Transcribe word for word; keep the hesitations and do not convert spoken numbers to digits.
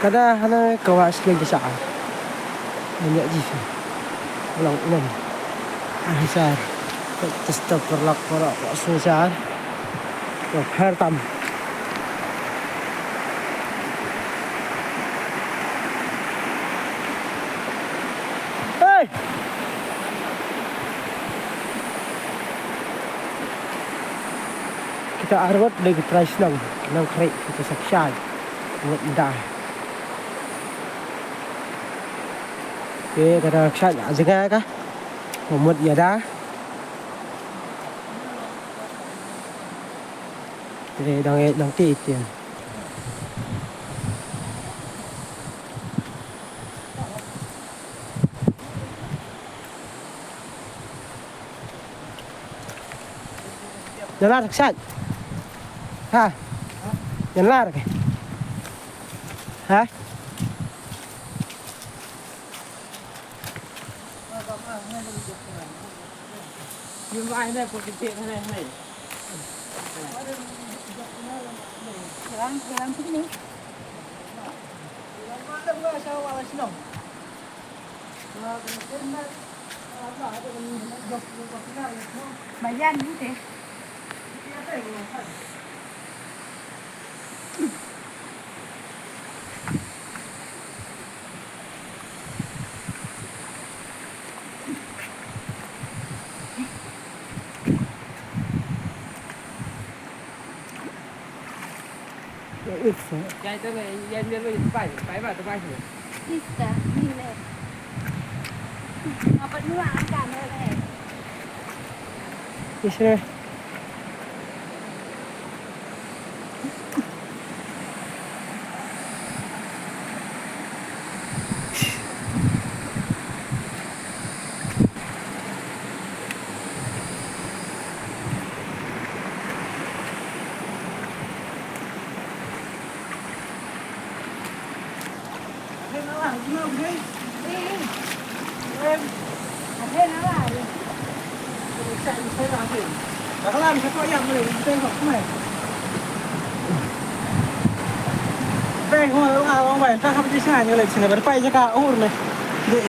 Kada hana ka wa shleng ka sha. Nya ji. Long long. Ahi sar. Testa perlak perlak sung sar. Ko her tam. Hey! Kita arwat lagi price nang. Nang krik kita saksyai. Ngut dah. Te ka da kshat ïa jngai ka. Ka mut ïa da. Te dang ïa dang ti tian. Jalan kshat. Ha. Jalan. Ha. Jalan, jalan sini. Bayan ni deh. Ista, ni le. Apa dua angka ni le? Ista.